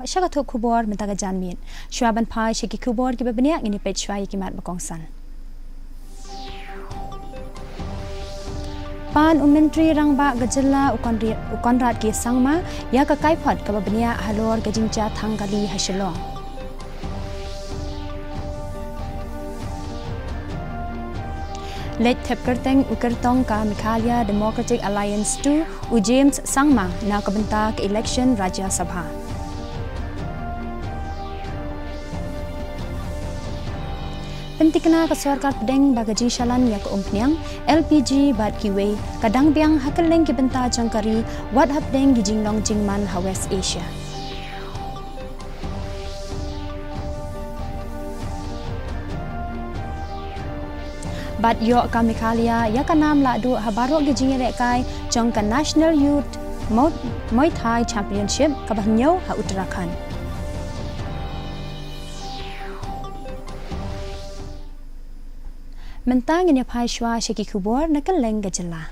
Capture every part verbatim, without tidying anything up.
Sha ka thup khubor mynta ka janmiet. Shuwa ban phai sha ki khubor kiba bniah, ngin ïa peit shuwa ïa ki mat ba kongsan. Pan u Myntri Rangbah ka jylla u Conri-, u Conrad K Sangma ïa ka kaiphod kaba bniah halor ka jingjia thang kali ha Shillong. Leit thep kyrteng u kyrtong ka Meghalaya Democratic Alliance two u James Sangma na ka bynta ka election Rajya Sabha. Pynthikna ka sorkar pdeng ba ka jingshalan ïa ka umphniang, L P G bad kiwei ka dang biang ha kylleng ki bynta jong ka ri, wat hapdeng ki jinglong jingman ha West Asia. Bad ïoh ka Meghalaya ïa ka nam lahduh ha baroh ki jingïalehkai jong ka National Youth Mo-, Muay Thai Championship kaba hynñiew ha Uttarakhand. Mynta ngin ïa phai shuwa sha ki khubor na kylleng ka jylla.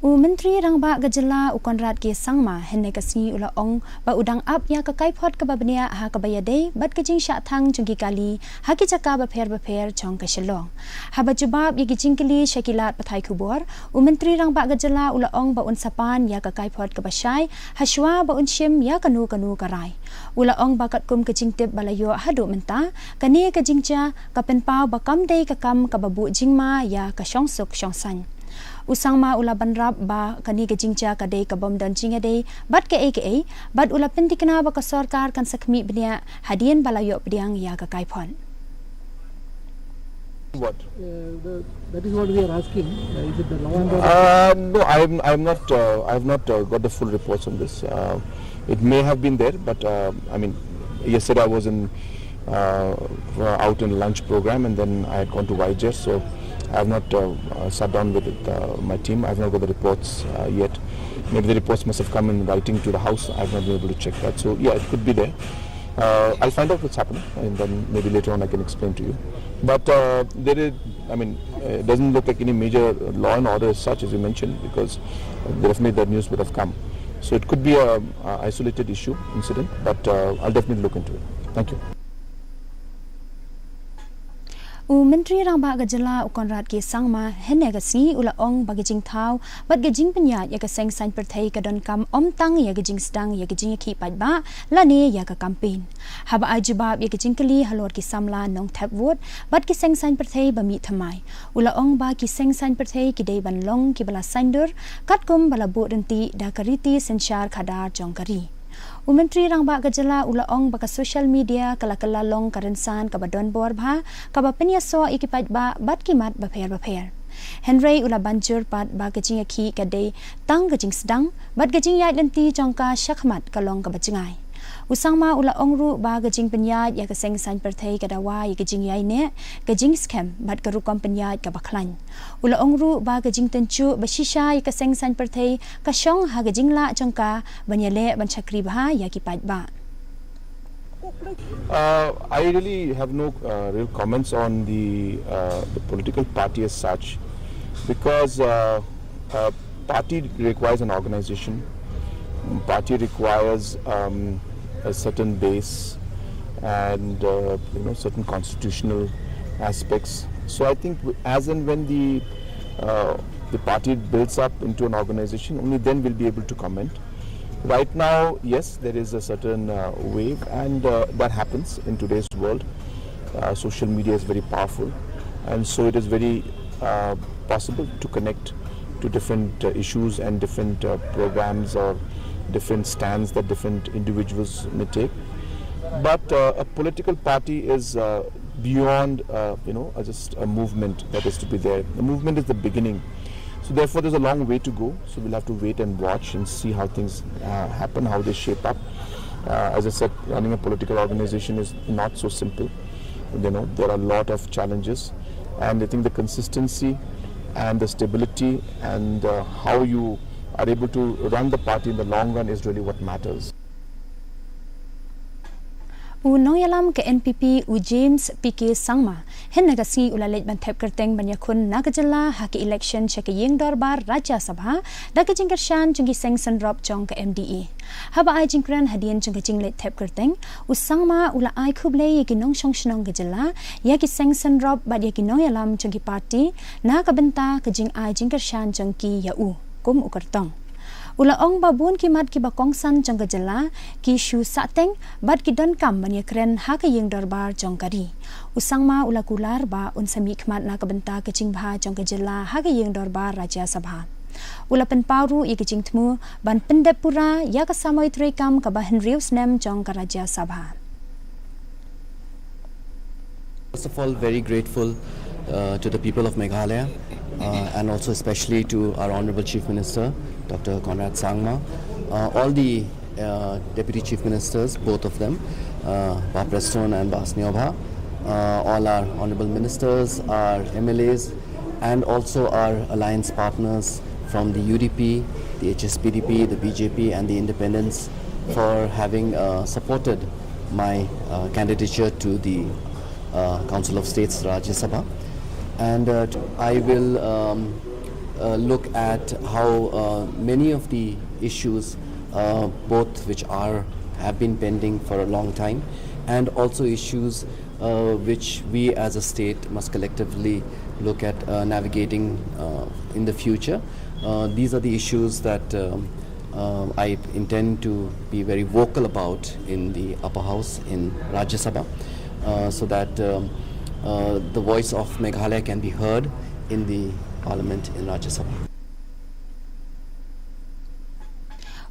U Myntri Rangbah ka jylla u Conrad K Sangma hynne ka sngi u la ong ba u dang ap ïa ka kaiphod kaba bniah ha kaba ïadei bad ka jingshah thang jong ki kali ha ki jaka bapher bapher jong ka Shillong. Haba jubab ïa ki jingkylli sha ki lad pathai khubor, u Myntri Rangbah ka jylla u la ong ba un sa pan ïa ka kaiphod kaba shai ha shuwa ba un shim ïa kano kano ka rai. U la ong ba katkum ka jingtip ba la ïoh haduh mynta, kane ka jingjia ka pynpaw ba kam dei ka kam kaba buh jingma ïa ka shongsuk shongsaiñ. U Sangma u la bynrap ba kane ka jingjia ka dei ka bym don jingïadei bad kaei kaei, bad u la pynthikna ba ka sorkar kan sa khmih bniah hadien ba la ïoh pdiang ïa ka kaiphod. What? Uh, the, that is what we are asking. Uh, is it the law and order? Uh, no, I'm, I'm not, uh, I've not, uh, got the full reports on this. Uh, it may have been there, but, uh, I mean, yesterday I was in, uh, uh, out in lunch program, and then I had gone to Y J, so I have not, uh, uh, sat down with, uh, my team. I've not got the reports, uh, yet. Maybe the reports must have come in writing to the House. I've not been able to check that. So, yeah, it could be there. Uh, I'll find out what's happening, and then maybe later on I can explain to you. But, uh, there is, I mean, uh, it doesn't look like any major law and order as such, as you mentioned, because definitely that news would have come. So it could be a, a isolated issue, incident, but, uh, I'll definitely look into it. Thank you. U Myntri Rangbah ka jylla u Conrad K Sangma hynne ka sngi u la ong ba ka jingthaw bad ka jingpynïaid ïa ka seng saiñ pyrthei ka donkam ym tang ïa ka jingsdang ïa ka jingïakhih paidbah lane ïa ka campaign. Haba ai jubab ïa ka jingkylli halor ki samla nongthep vote bad ki seng saiñ pyrthei ba mih thymmai, u la ong ba ki seng saiñ pyrthei ki dei ban long kiba la saiñdur katkum ba la buh ryntih da ka riti synshar khadar jong ka ri. U Myntri Rangbah ka jylla u la ong ba ka social media ka la kylla long ka rynsan kaba don bor bha, kaba pynïasoh ïa ki paidbah bad ki mat bapher bapher. Hynrei u la ban jur pat ba ka jingïakhih ka dei tang ka jingsdang, bad ka jingïaid lynti jong ka shakhmat ka long kaba jngai. U Sangma u la ong ruh ba ka jingpynïaid ïa ka seng saiñ pyrthei ka dawa ïa ka jingïaineh, ka jingskhem bad ka rukom pynïaid kaba khlaiñ. U la ong ruh ba ka jingtynjuh ba shisha ïa ka seng saiñ pyrthei ka shong ha ka jinglah jong ka ban ïaleh ban shakri bha ïa ki paidbah. Uh, I really have no, uh, real comments on the, uh, the political party as such, because, uh, a party requires an organization. Party requires, um, a certain base and, uh, you know, certain constitutional aspects. So I think w-, as and when the, uh, the party builds up into an organization, only then we'll be able to comment. Right now, yes, there is a certain, uh, wave, and, uh, that happens in today's world. Uh, social media is very powerful, and so it is very, uh, possible to connect to different, uh, issues and different, uh, programs or different stands that different individuals may take. But, uh, a political party is, uh, beyond, uh, you know, uh, just a movement that is to be there. The movement is the beginning. So therefore, there's a long way to go. So we'll have to wait and watch and see how things, uh, happen, how they shape up. Uh, as I said, running a political organization is not so simple. You know, there are a lot of challenges, and I think the consistency and the stability and, uh, how you are able to run the party in the long run is really what matters. U nongïalam ka N P P u James P K Sangma Hynne ka sngi u la leit ban thep kyrteng ban ïakhun na ka jylla ha ka election sha ka ïing dorbar Rajya Sabha da ka jingkyrshan jong ki seng synrop jong ka M D A. Haba ai jingkren hadien jong ka jingleit thep kyrteng, u Sangma u la ai khublei ïa ki nongshong shnong ka jylla, ïa ki seng synrop bad ïa ki nongïalam jong ki party na ka bynta ka jingai jingkyrshan jong ki ïa u kum u kyrtong. U la ong ba bun ki mat kiba kongsan jong ka jylla ki shu sahteng bad ki donkam ban ïakren ha ka ïing dorbar jong ka ri. U Sangma u la kular ba un sa mihkhmat na ka bynta ka jingbha jong ka jylla ha ka ïing dorbar Rajya Sabha. U la pynpaw ruh ïa ka jingthmu ban pyndep pura ïa ka samoi treikam kaba hynriew snem jong ka Rajya Sabha. First of all, very grateful uh, to the people of Meghalaya uh, and also especially to our Honorable Chief Minister, Doctor Conrad Sangma, uh, all the uh, Deputy Chief Ministers, both of them, uh, Bah Prestone and Bah Sniawbha, uh, all our Honorable Ministers, our M L As, and also our alliance partners from the U D P, the H S P D P, the B J P, and the independents for having uh, supported my uh, candidature to the uh, Council of States Rajya Sabha. And uh, I will um, uh, look at how uh, many of the issues, uh, both which are have been pending for a long time, and also issues uh, which we as a state must collectively look at uh, navigating uh, in the future. Uh, these are the issues that um, uh, I intend to be very vocal about in the upper house in Rajya Sabha, uh, so that um, uh, the voice of Meghalaya can be heard in the parliament in Rajya Sabha.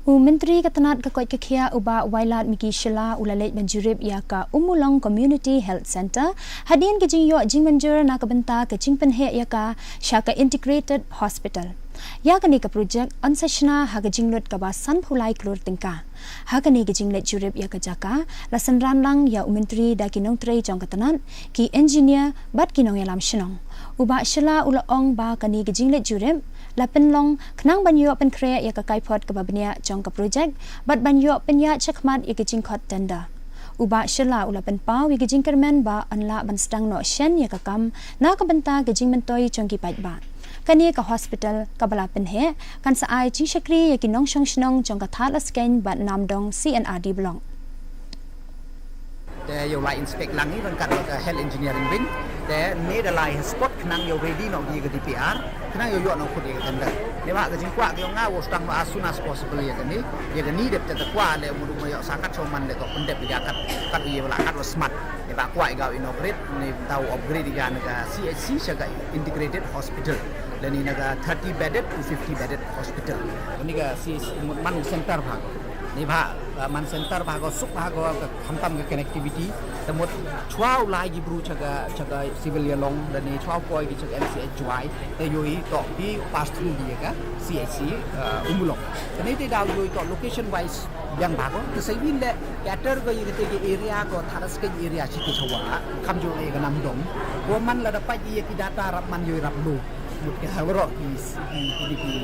U Myntri ka tnat ka koit ka khiah u Bah Wailadmiki Shylla u la leit ban jurip ïa ka Ummulong Community Health Centre hadien ka jingïoh jingmynjur na ka bynta ka jingpynheh ïa ka sha ka Integrated Hospital. Ïa kane ka projek yn sa shna ha ka jinglut kaba sanphew lai klur tyngka. Ha kane ka jingleit jurip ïa ka jaka la synran lang ïa u Myntri da ki nongtrei jong ka tnat, ki engineer bad ki nongïalam shnong. U Bah Shylla u la ong ba kane ka jingleit jurip la pynlong khnang ban ïoh pynkhreh ïa ka kaiphod kaba bniah jong ka projek bad ban ïoh pynïaid shakhmat ïa ka jingkhot tender. U Bah Shylla u la pynpaw ïa ka jingkyrmen ba yn lah ban sdang noh shen ïa ka kam na ka bynta ka jingmyntoi jong ki paidbah. Kane ka hospital kaba la pynheh kan sa ai jingshakri ïa ki nongshong shnong jong ka Thadlaskein bad Namdong C and R D block. Te ïa u la inspect lang i ryngkat bad ka health engineering wing. Te ne da lai ha spot khnang ïa u ready noh ïa ka D P R khnang ïa u ïoh noh khut ïa ka tender. Ne ba ka jingkwah ka ïong nga u sdang noh as soon as possible ïa kane. Ïa kane dep te ta kwah leh mut u ma ïoh sa kat shong man leh to pyndep ïa kat kat ïa la kat u smat. Ne ba kwah ïa ka u inaugurate ne ta u upgrade ïa ka na ka C H C sha ka integrated hospital. Lane na ka thirty bedded to fifty bedded hospital. Kane ka C H C mut man center bha ko. Ne ba man center bha ko suk bha ko ka khamtam ka connectivity. Te mut chwa u lai ki bru cha ka cha ka civil ïalong lane chwa u poi ki cha ka M C H Jowai. Te ïohi to ki pass through ïa ka C H C Ummulong. Kane te daw ïohi to location wise biang bha ko. Te sa ïohi leh cater ko ïa kate ki area ko Thadlaskein area chi ki chawa kham jong ïa ka Namdong. Ko man lada pait ïa ki data rap man ïohi rap lu. Mut ka ha waroh ki ki ki ki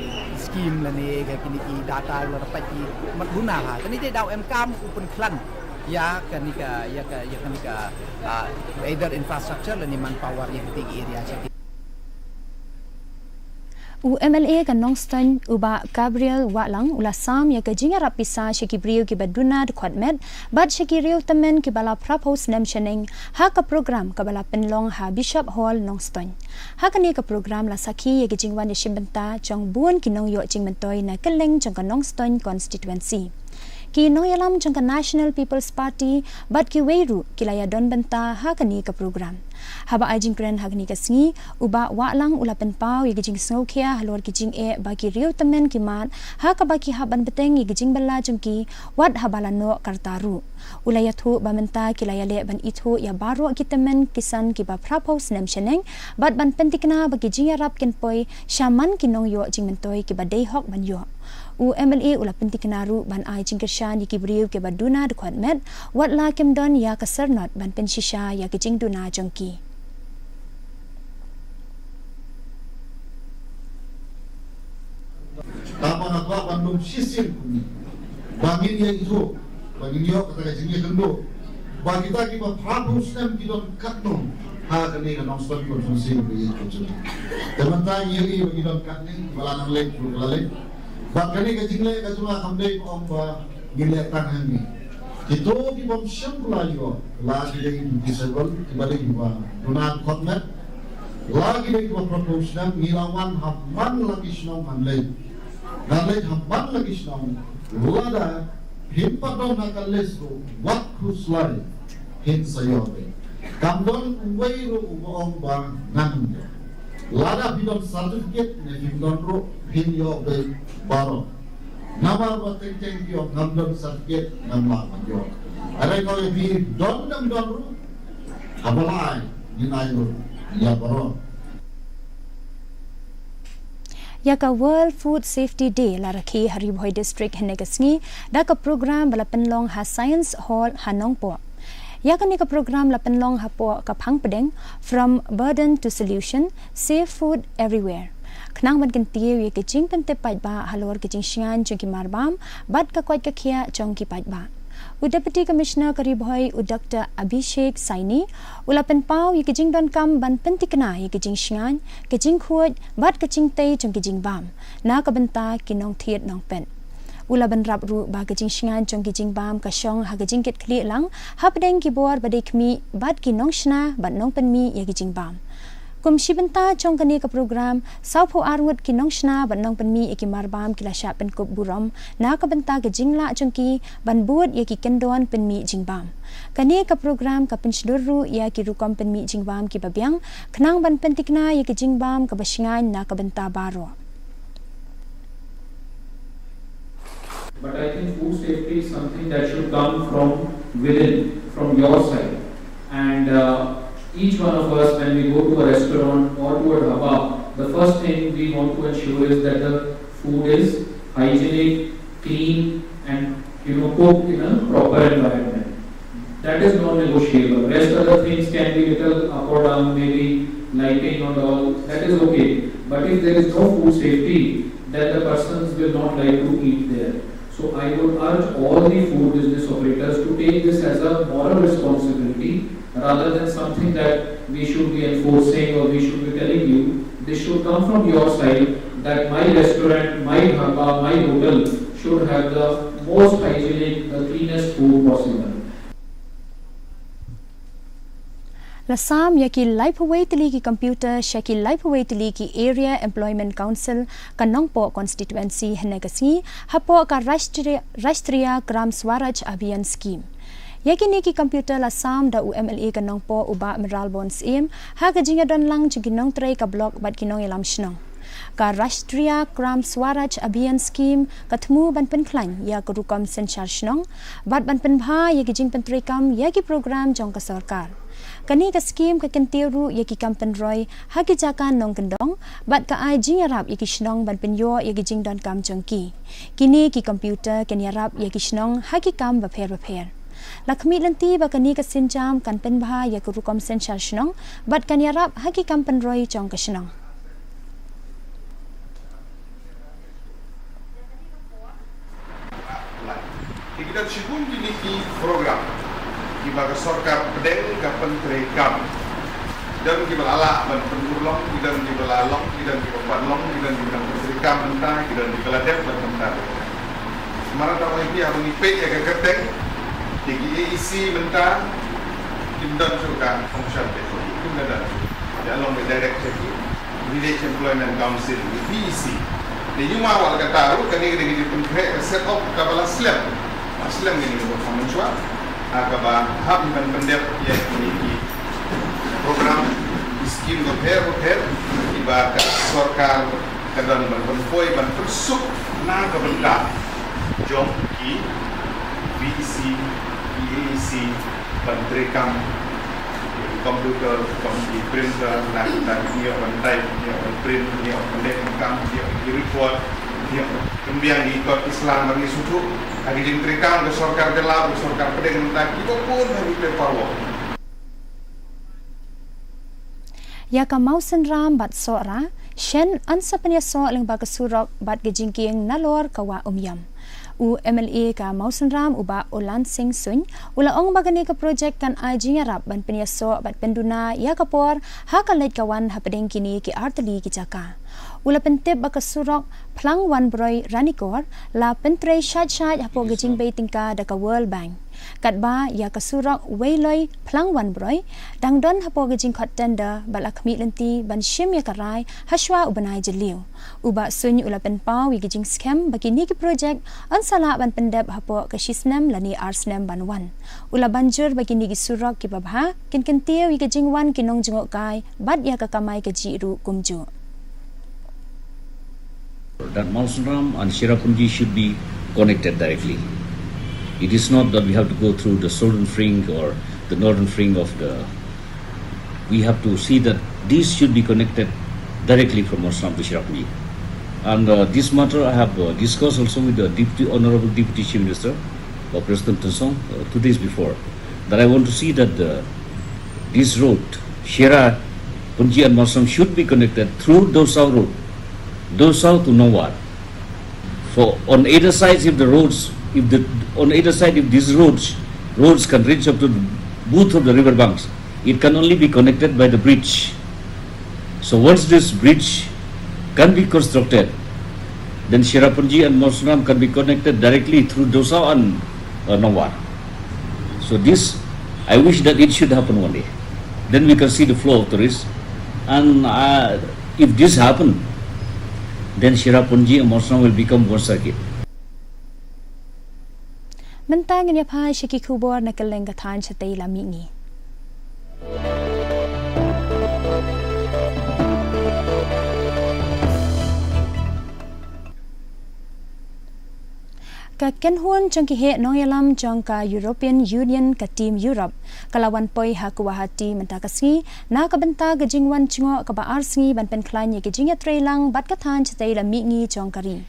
scheme lane ka kine ki data lada pait ki mat guna ha. Kane te daw em kam u pynkhlan ïa kane ka ïa ka ïa kane ka either infrastructure lane manpower ïa kate ki area chi. U M L A ka Nongstoiñ u Bah Gabriel Wahlang u la sam ïa ka jingïarap pisa sha ki briew kiba duna dkhot met bad sha ki riew tymmen kiba la phraphew snem shaneng ha ka program kaba la pynlong ha Bishop Hall Nongstoiñ. Ha kane ka program la sakhi ïa ka jingwan ïashim bynta jong bun ki nongïoh jingmyntoi na kylleng jong ka Nongstoiñ constituency. Ki nongïalam jong ka National People's Party bad kiwei ruh ki la ïadon bynta ha kane ka program. Haba ai jingkren ha kane ka sngi, u Bah Wahlang u la pynpaw ïa ka jingsngewkhia halor ki jingeh ba ki riew tymmen ki mad ha kaba ki hap ban bteng ïa ka jingbylla jong ki wat haba la noh ka rta ruh. U la ïathuh ba mynta ki la ïaleh ban ithuh ïa baroh ki tymmen kisan kiba phraphew snem shaneng bad ban pynthikna ba ki jingïarap kin poi sha man ki nongïoh jingmyntoi kiba dei hok ban ïoh. U M L A u la pynthikna ruh ban ai jingkyrshan ïa ki briew kiba duna dkhot met wat la kim don ïa ka syrnod ban pynshisha ïa ka jingduna jong ki. Tangba nga kwah ban lum shisien kumne ba ngin ïa ithuh ba ngin ïoh kata ka jingïakynduh ba kita kiba phraphew snem ki don katno Ha kane ka Nongstoiñ constituency ba ïeit ka jong ngi. Te mynta ngi ïohi ba ngi don katne, ba la nang leit ruh la leit. Bad kane ka jingleh ka jong nga kam dei ba ong ba ngin leh tang hangne. Kito ki bym shym la ïoh, la ki dei ki disabled, kiba dei kiba duna khot met, la ki dei kiba pyrkhat snem, ngi la wan ha man la ki shnong ngan leit. Ngan leit ha man la ki shnong, lada phin pat don ha ka list ruh, wat khuslai, phin sa ïoh beit. Kam don uwei ruh uba ong ba ngan ïoh. Lada phi don certificate ne phim don ruh, phin ïoh beit baroh. Namar ba teng teng phi ong ngam don certificate, ngam lah ban ïoh. Hynrei ko ïa phi don ne ym don ruh, haba la ai, ngin ai ruh ïa baroh. Ïa ka World Food Safety Day la rakhe ha Ri Bhoi District hynne ka sngi da ka program ba la pynlong ha Science Hall ha Nongpoh. Ïa kane ka program la pynlong hapoh ka phang pdeng From Burden to Solution, Safe Food Everywhere, khnang ban kyntiew ïa ka jingpyntip paidbah halor ka jingshngaiñ jong ki marbam bad ka koit ka khiah jong ki paidbah. U Deputy Commissioner ka Ri Bhoi, u Doctor Abhishek Saini, u la pynpaw ïa ka jingdonkam ban pynthikna ïa ka jingshngaiñ, ka jingkhuid bad ka jingtei jong ka jingbam na ka bynta ki nongthied nongpet. U la bynrap ruh ba ka jingshngaiñ jong ka jingbam ka shong ha ka jingkitkhlieh lang hapdeng ki bor ba dei khmih bad ki nongshna bad nongpynmih ïa ka jingbam. Kum shi bynta jong kane ka program, sawphew ar ngut ki nongshna bad nongpynmih ïa ki marbam ki la shah pynkup burom na ka bynta ka jinglah jong ki ban bud ïa ki kyndon pynmih jingbam. Kane ka program ka pynshlur ruh ïa ki rukom pynmih jingbam kiba biang khnang ban pynthikna ïa ka jingbam kaba shngaiñ na ka bynta baroh. But I think food safety is something that should come from within, from your side. And uh, each one of us, when we go to a restaurant or to a dhaba, the first thing we want to ensure is that the food is hygienic, clean, and, you know, cooked in a proper environment. That is non-negotiable. Rest other things can be little up or down, maybe lighting and all. That is okay. But if there is no food safety, then the persons will not like to eat there. So I would urge all the food business operators to take this as a moral responsibility rather than something that we should be enforcing or we should be telling you. This should come from your side that my restaurant, my dhaba, my hotel should have the most hygienic, the cleanest food possible. La sam ïa ki laiphew tylli ki computer sha ki laiphew tylli ki Area Employment Council ka Nongpoh Constituency hynne ka sngi hapoh ka Rashtriya, Rashtriya Gram Swaraj Abhiyan Scheme. Ïa kine ki computer la sam da u M L A ka Nongpoh u Bah Mayralborn Syiem ha ka jingïadon lang jong ki nongtrei ka block bad ki nongïalam shnong. Ka Rashtriya Gram Swaraj Abhiyan Scheme ka thmu ban pynkhlaiñ ïa ka rukom synshar shnong bad ban pynbha ïa ki jingpyntreikam ïa ki program jong ka sorkar. Kane ka skhim ka kyntiew ruh ïa ki kam pynroi ha ki jaka nongkyndong bad ka ai jingïarap ïa ki shnong ban pynïoh ïa ki jingdonkam jong ki. Kine ki computer kin ïarap ïa ki shnong ha ki kam bapher bapher. La khmih lynti ba kane ka sienjam kan pynbha ïa ka rukom synshar shnong bad kan ïarap ha ki kam pynroi jong ka shnong. Te ki don shibun kine ki program kiba ka sorkar pdeng ka pyntreikam. Ki don kiba la lah ban pynurlong, ki don kiba la long, ki don kiba pat long, ki don kiba dang pyntreikam mynta, ki don kiba la dep ban mynta. Namar ta wan ïa phi haba ngi peit ïa ka kyrteng, te ki A E C mynta kim don shuh ka function te, kim don. Te long direct sha ki Village Employment Council, V E C. Te ïa ma wat la katta ruh kane ka dei ka jingpynkhreh ka set up kaba la slem. Ba slem kane ka performance wa. Ha kaba hap ban pyndep ïa kine ki program, ki skim bapher bapher kiba ka sorkar ka don ban pynpoi ban pynsuk na ka bynta jong ki V E C, ki A E C ban treikam. Ki computer, ki printer, na ka bynta ki ïoh ban type, ki ïoh ban print, ki ïoh ban leh kam, ki ïoh ki report, ki ïoh pynbiang ki kot Islam bad ki suthu. Ha ki jingtreikam ka sorkar jylla, ka sorkar pdeng mynta kiba bun ha ki paperwork. Ïa ka Mawsynram bad Sohra, shen yn sa pynïasoh lyngba ka surok bad ka jingkieng nalor ka Wah Umiam. U M L A ka Mawsynram u Bah Oland Singh Suin u la ong ba kane ka projek kan ai jingïarap ban pynïasoh bad pynduna ïa ka por ha ka leit ka wan hapdeng kine ki artylli ki jaka. U la pyntip ba ka surok Phlang Wanbroi Ranikor la pyntrei shait shait hapoh ka jingbei tyngka da ka World Bank. Katba ïa ka surok Weiloi Phlang Wanbroi dang don hapoh ka jingkhot tender bad la khmih lynti ban shim ïa ka rai hashwa u bnai Jylliew. U Bah Suin u la pynpaw ïa ka jingskhem ba kine ki projek yn sa lah ban pyndep hapoh ka shisnem lane arsnem ban wan. U la ban jur ba kine ki surok kiba bha kin kyntiew ïa ka jingwan ki nongjngohkai bad ïa ka kamai kajih ruh kumjuh. That Mawsynram and Cherrapunji should be connected directly. It is not that we have to go through the southern fringe or the northern fringe of the. We have to see that this should be connected directly from Mawsynram to Cherrapunji. And uh, this matter I have uh, discussed also with the Deputy, Honorable Deputy Chief Minister, uh, Prestone Tynsong, uh, two days before, that I want to see that the, this road, Cherrapunji and Mawsynram, should be connected through Dosau Road, Dosau to Nongwar. For on either sides, if the roads, if the on either side, if these roads roads can reach up to the both of the river banks, it can only be connected by the bridge. So once this bridge can be constructed, then Cherrapunji and Mawsynram can be connected directly through Dosau and uh, Nongwar. So this, I wish that it should happen one day. Then we can see the flow of tourists. And uh, if this happen, then Cherrapunji and Mawsynram will become one circuit. Mynta ngin ïa phai sha ki khubor na kylleng ka thaiñ shatei lam mihngi. Ka kynhun jong ki heh nongïalam jong ka European Union ka Team Europe ka la wan poi ha Guwahati mynta ka sngi na ka bynta ka jingwan jngoh kaba ar sngi ban pynkhlaiñ ïa ka jingïatreilang bad ka thaiñ shatei lam mihngi jong ka ri.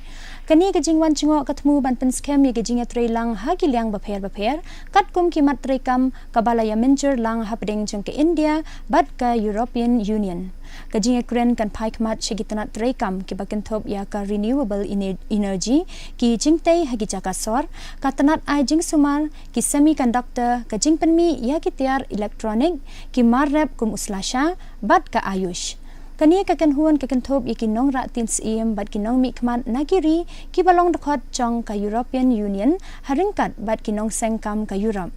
Kane ka jingwan jngoh ka thmu ban pynskhem ïa ka jingïatreilang ha ki liang bapher bapher katkum ki mat treikam kaba la ïa mynjur lang hapdeng jong ka India bad ka European Union. Ka jingïakren kan phai khmat sha ki tnat treikam kiba kynthup ïa ka renewable ener- energy, ki jingtei ha ki jaka sor, ka tnat ai jingsumar, ki semiconductor, ka jingpynmih ïa ki tiar electronic, ki mar rep kum u slasha bad ka AYUSH. Kane ka kynhun ka kynthup ïa ki nongrah tien syiem bad ki nongmihkhmat na ki ri kiba long dkhot jong ka European Union ha ryngkat bad ki nongseng kam ka Europe.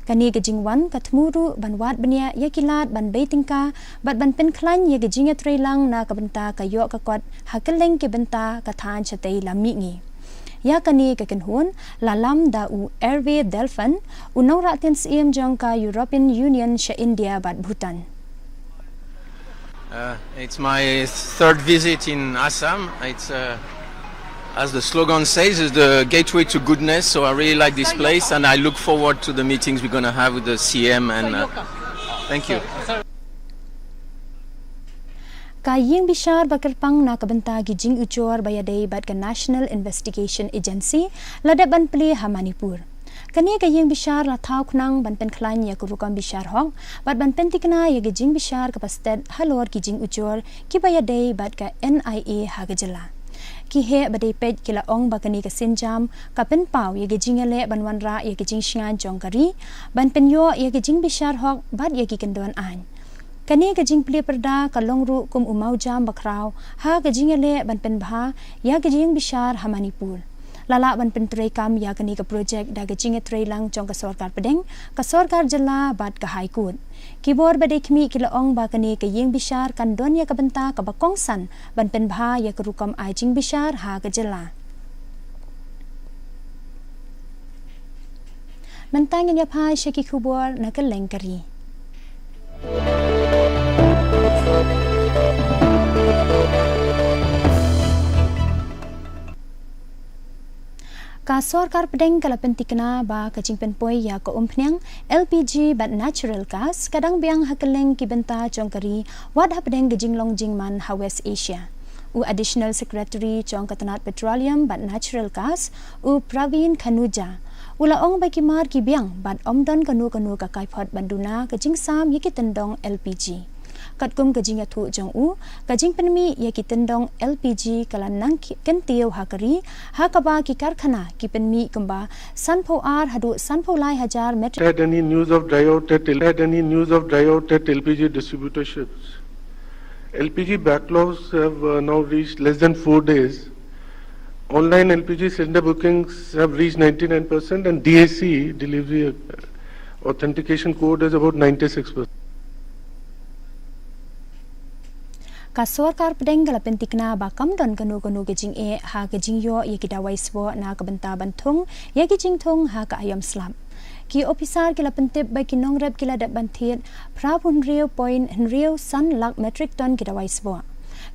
Kane ka jingwan ka thmu ruh ban wad bniah ïa ki lad ban bei tyngka bad ban pynkhlaiñ ïa ka jingïatreilang na ka bynta ka ïoh ka kot ha kylleng ki bynta ka thaiñ shatei lam mihngi. Ïa kane ka kynhun la lam da u Hervé Delphin, u nongrah tien syiem jong ka European Union sha India bad Bhutan. Uh, it's my third visit in Assam. It's, uh, as the slogan says, is the gateway to goodness. So I really like this place, and I look forward to the meetings we're going to have with the C M. And uh, thank you. Ka ïing bishar ba kyrpang na ka bynta ki jingujor ba ïadei bad ka National Investigation Agency la dep ban plie ha Manipur. Kane ka ïing bishar la thaw khnang ban pynkhlaiñ ïa ka rukom bishar hok bad ban pyntikna ïa ka jingbishar kaba stet halor ki jingujor kiba ïadei bad ka N I A ha ka jylla. Ki heh ba dei peit ki la ong ba kane ka sienjam ka pynpaw ïa ka jingïaleh ban wanrah ïa ka jingshngaiñ jong ka ri ban pynïoh ïa ka jingbishar hok bad ïa ki kyndon aiñ. Kane ka jingplie pyrda ka long ruh kum u mawjam bakhraw ha ka jingïaleh ban pynbha ïa ka jingbishar ha Manipur. La lah ban pyntreikam ïa kane ka projek da ka jingïatreilang jong ka sorkar pdeng, ka sorkar jylla bad ka High Court. Ki bor ba dei khmih ki la ong ba kane ka ïing bishar kan don ïa ka bynta kaba kongsan ban pynbha ïa ka rukom ai jingbishar ha ka jylla. Mynta ngin ïa phai sha ki khubor na kylleng ka ri. Ka sorkar pdeng ka la pyntikna ba ka jingpynpoi ïa ka umphniang, L P G bad natural gas ka dang biang ha kylleng ki bynta jong ka ri, wat hapdeng ka jinglong jingman ha West Asia. U Additional Secretary jong ka tnat Petroleum bad Natural Gas, u Praveen Khanuja, u la ong ba ki mar ki biang bad ym don kano kano ka kaiphod ban duna ka jingsam ïa ki tyndong L P G. Katkum ka jingïathuh jong u, ka jingpynmih ïa ki tyndong L P G ka la nang ki-, kyntiew ha ka ri, ha kaba ki karkhana ki pynmih kumba sanphew ar haduh sanphew lai hajar metrik. Had any news of dry out at L-, had any news of dry out at L P G distributorships? L P G backlogs have, uh, now reached less than four days. Online L P G cylinder bookings have reached ninety-nine percent, and D A C, delivery, uh, authentication code, is about ninety-six percent. Ka sorkar pdeng ka la pyntikna ba kam don kano kano ka jingeh ha ka jingïoh ïa ki dawai sboh na ka bynta ban thung ïa ki jingthung ha ka aïom slap. Ki ophisar ki la pyntip ba ki nongrep ki la dep ban thied phra phew hynriew point hynriew san lak metrik ton ki dawai sboh.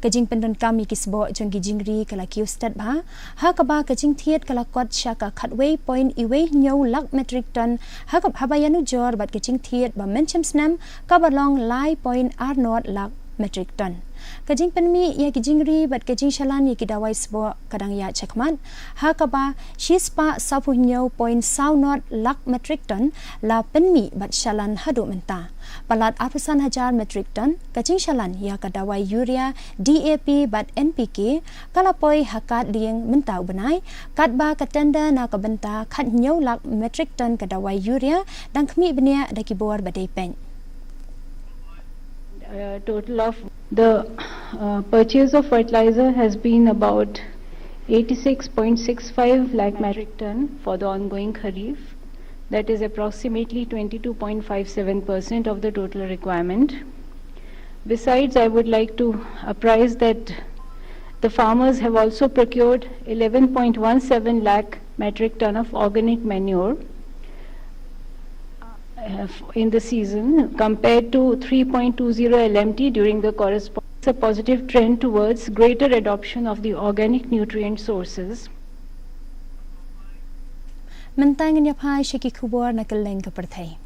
Ka jingpyndonkam ïa ki sboh jong ki jingri ka la kiew stet bha, ha kaba ka jingthied ka la kot sha ka khatwei point iwei hynñiew lak metrik ton, ha kaba, haba ïanujor bad ka jingthied ba mynshem snem kaba long lai point ar nod lak metrik ton. Ka jingpynmih ïa ki jingri bad ka jingshalan ïa ki dawai sboh ka dang ïaid shakhmat, ha kaba shispah sawphew hynñiew point saw nod lak metrik ton la pynmih bad shalan haduh mynta. Palat arphew san hajar metrik ton ka jingshalan ïa ka dawai urea, D A P bad N P K ka la poi ha kad lieng mynta u bnai, katba ka tender na ka bynta khathynñiew lak metrik ton ka dawai urea dang khmih bniah da ki bor ba dei peit. Uh, total of the, uh, purchase of fertilizer has been about eighty-six point six five lakh metric ton for the ongoing kharif. That is approximately twenty-two point five seven percent of the total requirement. Besides, I would like to apprise that the farmers have also procured eleven point one seven lakh metric ton of organic manure, uh, in the season, compared to three point two zero L M T during the corresponding. A positive trend towards greater adoption of the organic nutrient sources. Mynta ngin ïa phai sha ki khubor na kylleng ka pyrthei.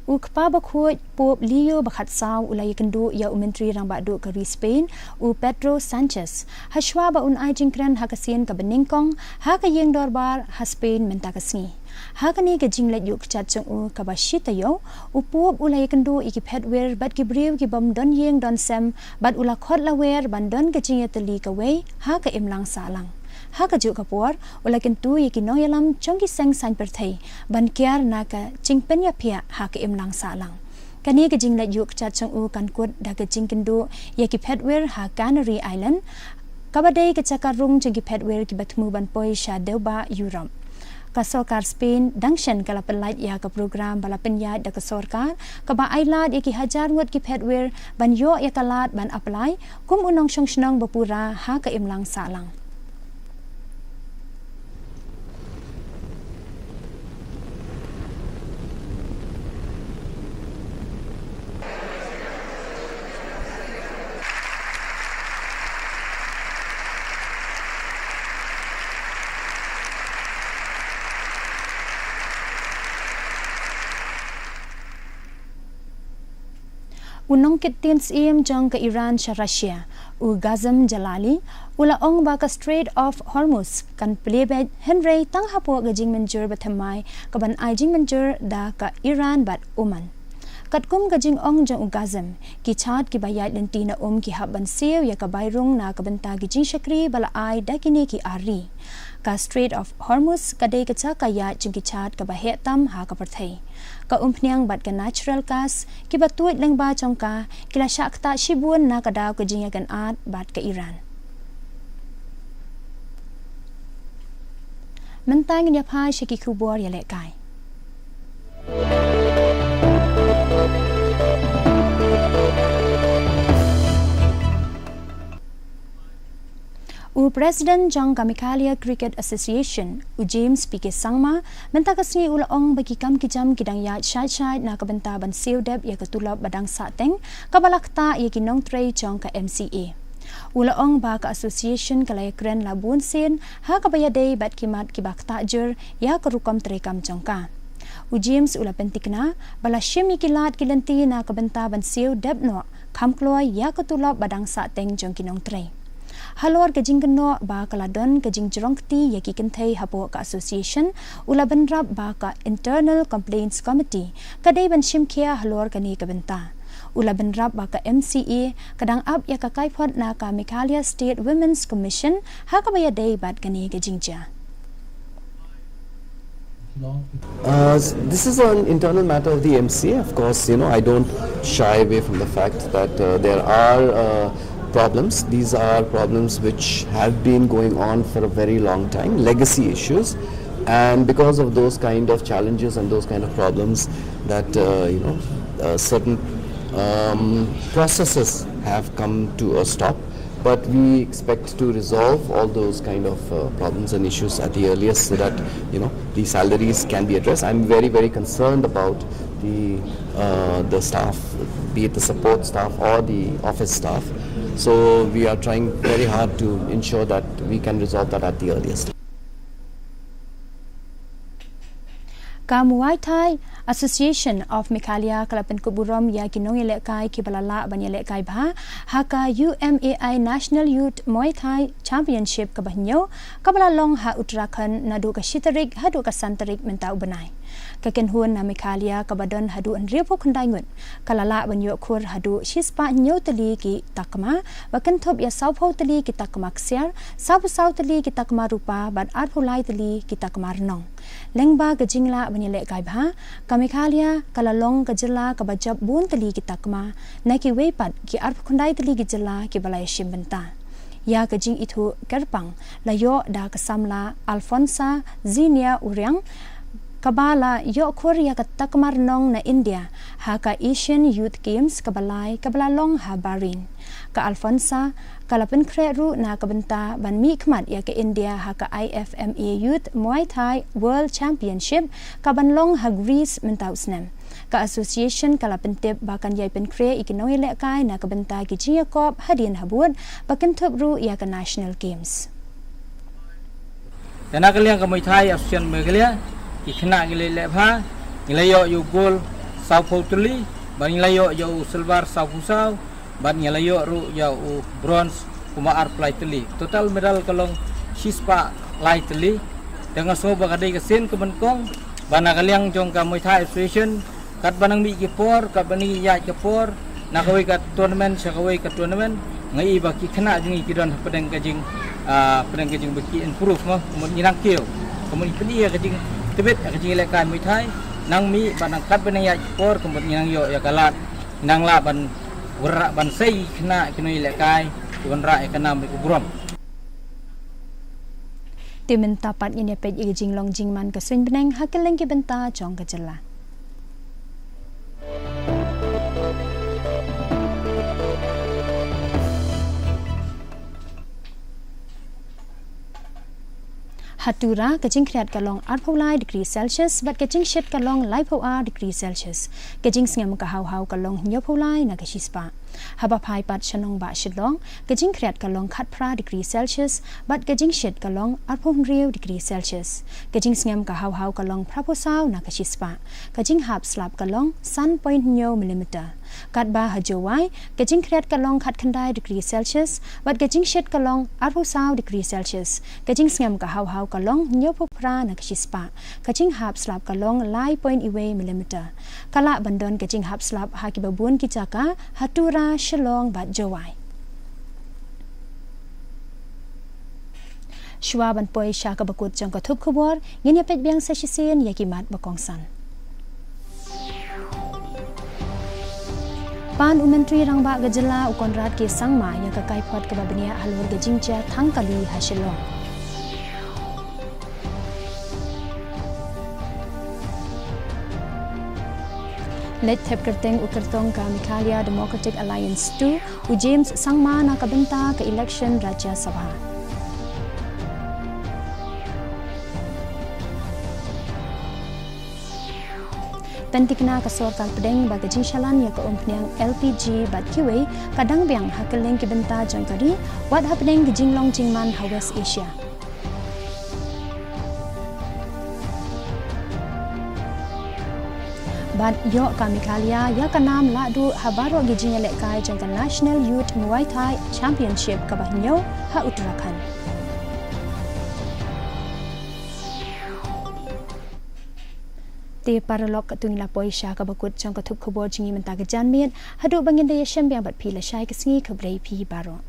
U Kpa Bakhuid Pope Leo ba khatsaw u la ïakynduh ïa u Myntri Rangbah Duh ka ri Spain, u Pedro Sanchez, hashwa ba un ai jingkren ha ka sien kaba nyngkong ha ka ïing dorbar ha Spain mynta ka sngi. Ha kane ka jingleit ïuh kjat jong u kaba shi taïew, u Pope u la ïakynduh ïa ki phetwir bad ki briew ki bym don ïing don sem, bad u la khot lawer ban don ka jingïatylli kawei ha ka imlang sahlang. Ha kajuh ka por, u la kyntu ïa ki nongïalam jong ki seng saiñ pyrthei ban kiar na ka jingpynïaphiah ha ka imlang sahlang. Kane ka jingleit ïuh kjat jong u kan kut da ka jingkynduh ïa ki phetwir ha Canary Island, kaba dei ka jaka rung jong ki phetwir kiba thmu ban poi sha dewbah Europe. Ka sorkar Spain dang shen ka la pynlait ïa ka program ba la pynïaid da ka sorkar, kaba ai lad ïa ki hajar ngut ki phetwir ban ïoh ïa ka lad ban apply kum u nongshong shnong ba pura ha ka imlang sahlang. U nongkit tien syiem jong ka Iran sha Russia, u Qasem Jalali, u la ong ba ka Strait of Hormuz kan plie beit, hynrei tang hapoh ka jingmynjur bathymmai kaban ai jingmynjur da ka Iran bad Oman. Katkum ka jingong jong u Qasem, ki jhaid kiba ïaid lynti na um ki hap ban siew ïa ka bai rung na ka bynta ki jingshakri ba la ai da kine ki ar ri. Ka Strait of Hormuz ka dei ka jaka ïaid jong ki jhaid kaba heh tam ha ka pyrthei. Ka umphniang bad ka natural gas kiba tuid lyngba jong ka ki la shah ktah shibun na ka daw ka jingïakynad bad ka Iran. Mynta ngin ïa phai sha ki khubor ïalehkai. U President jong ka Meghalaya Cricket Association, u James P K Sangma, mynta ka sngi u la ong ba ki kam ki jam ki dang ïaid shai shai na ka bynta ban siew dep ïa ka tulop ba dang sahteng kaba la ktah ïa ki nongtrei jong ka M C A. U la ong ba ka association ka la ïakren la bun sien ha kaba ïadei bad ki mat kiba ktah jur ïa ka rukom treikam jong ka. U James u la pyntikna ba la shim ïa ki lad ki lynti na ka bynta ban siew dep noh kham kloi ïa ka tulop ba dang sahteng jong ki nongtrei. Halor ka jingkynnoh ba ka la don ka jingjrong kti ïa ki kynthei hapoh ka association, u la bynrap ba ka Internal Complaints Committee ka dei ban shim khia halor kane ka bynta. U la bynrap ba ka M C A ka dang ap ïa ka kaiphod na ka Meghalaya State Women's Commission ha kaba ïadei bad kane ka jingjia. Uh, s- this is an internal matter of the M C A. Of course, you know, I don't shy away from the fact that uh, there are uh, problems. These are problems which have been going on for a very long time, legacy issues. And because of those kind of challenges and those kind of problems, that, uh, you know, uh, certain um, processes have come to a stop. But we expect to resolve all those kind of uh, problems and issues at the earliest, so that, you know, the salaries can be addressed. I'm very, very concerned about the uh, the staff, be it the support staff or the office staff. So we are trying very hard to ensure that we can resolve that at the earliest. Ka Muay Thai Association of Meghalaya ka la pynkup burom ïa ki nongïalehkai kiba la lah ban ïalehkai bha ha ka U M A I National Youth Muay Thai Championship kaba hynñiew, kaba la long ha Uttarakhand naduh ka shi tarik haduh ka san tarik mynta u bnai. Ka kynhun na Meghalaya kaba don haduh hynriewphew khyndai ngut ka la lah ban ïoh khur haduh shispah hynñiew tylli ki takma, ba kynthup ïa sawphew tylli ki takma ksiar, sawphew saw tylli ki takma rupa bad arphew lai tylli ki takma rnong. Lyngba ka jinglah ban ïalehkai bha, ka Meghalaya ka la long ka jylla kaba jop bun tylli ki takma na kiwei pat ki arphew khyndai tylli ki jylla kiba la ïashim bynta. Ïa ka jingithuh kyrpang la ïoh da ka samla Alfonsa Zinia Uriang, kaba la ïoh khur ïa ka takma rnong na India ha ka Asian Youth Games kaba lai kaba la long ha Bahrain. Ka Alfonsa ka la pynkhreh ruh na ka bynta ban mihkhmat ïa ka India ha ka I F M A Youth Muay Thai World Championship kaban long ha Greece mynta u snem. Ka association ka la pyntip ba kan ïai pynkhreh ïa ki nongïalehkai na ka bynta ki jingïakop hadien habud, ba kynthup ruh ïa ka National Games. Te na ka liang ka Muay Thai Association Meghalaya, ki khynnah ngi la leh bha, ngi la ïoh ïa u gold sawphew tylli, bad ngi la ïoh ïa u silver sawphew saw, bad ngi la ïoh ruh ïa u bronze kumba arphew lai tylli. Total medal ka long shispah lai tylli. Te nga sngew ba ka dei ka sien kaba nyngkong ba na ka liang jong ka Muay Thai Association, katba nang mih ki por, katba nang ïaid ki por na kawei ka tournament sha kawei ka tournament, nga i ba ki khynnah jong ngi ki don hapdeng ka jing, ah, hapdeng ka jing ba ki improve mo, ka mut ngi nang kiew, ka mut ngi pyni ïa ka jingtbit ïa ka jingïalehkai Muay Thai, nang mih bad nang katba nang ïaid ki por, ka mut ngi nang ïoh ïa ka lad, nang lah ban wanrah ban sei khynnah ki nongïalehkai, ki wanrah ïa ka nam bad ka burom. Te mynta pat ngin ïa peit ïa ka jinglong jingman ka suiñ bneng ha kylleng ki bynta jong ka jylla. Ha Tura ka jingkhriat ka long arphew lai degree Celsius bad ka jingshit ka long laiphew ar degree Celsius. Ka jingsngem ka haw haw ka long hynñiewphew lai na ka shispah. Haba phai pat sha nongbah Shillong, ka jingkhriat ka long khatphra degree Celsius bad ka jingshit ka long arphew hynriew degree Celsius. Ka jingsngem ka haw haw ka long phraphew saw na ka shispah. Ka jinghap slap ka long san point hynñiew millimeter. Katba ha Jowai, ka jingkhriat ka long khatkhyndai degree Celsius bad ka jingshit ka long arphew saw degree Celsius. Ka jingsngem ka haw haw ka long hynñiewphew phra na ka shispah. Ka jinghap slap ka long lai point iwei millimeter. Ka lah ban don ka jinghap slap ha kiba bun ki jaka ha Tura, Shillong bad Jowai. Shuwa ban poi sha kaba kut jong ka thup khubor, ngin ïa peit biang sa shisien ïa ki mat ba kongsan. Pan u Myntri Rangbah ka jylla u Conrad K Sangma ïa ka kaiphod kaba bniah halor ka jingjia thang kali ha Shillong. Leit thep kyrteng u kyrtong ka Meghalaya Democratic Alliance two, u James Sangma na ka bynta ka election Rajya Sabha. Pynthikna ka sorkar pdeng ba ka jingshalan ïa ka umphniang L P G bad kiwei ka dang biang ha kylleng ki bynta jong ka ri, wat hapdeng ki jinglong jingman ha West Asia. Bad ïoh ka Meghalaya ïa ka nam lahduh ha baroh ki jingïalehkai jong ka National Youth Muay Thai Championship kaba hynñiew ha Uttarakhand. Te paralok, katto ngi la poi sha kaba kut jong ka thup khubor jong ngi mynta ka janmiet. Haduh ba ngin da ïashem biang bad phi lashai ka sngi, khublei phi baroh.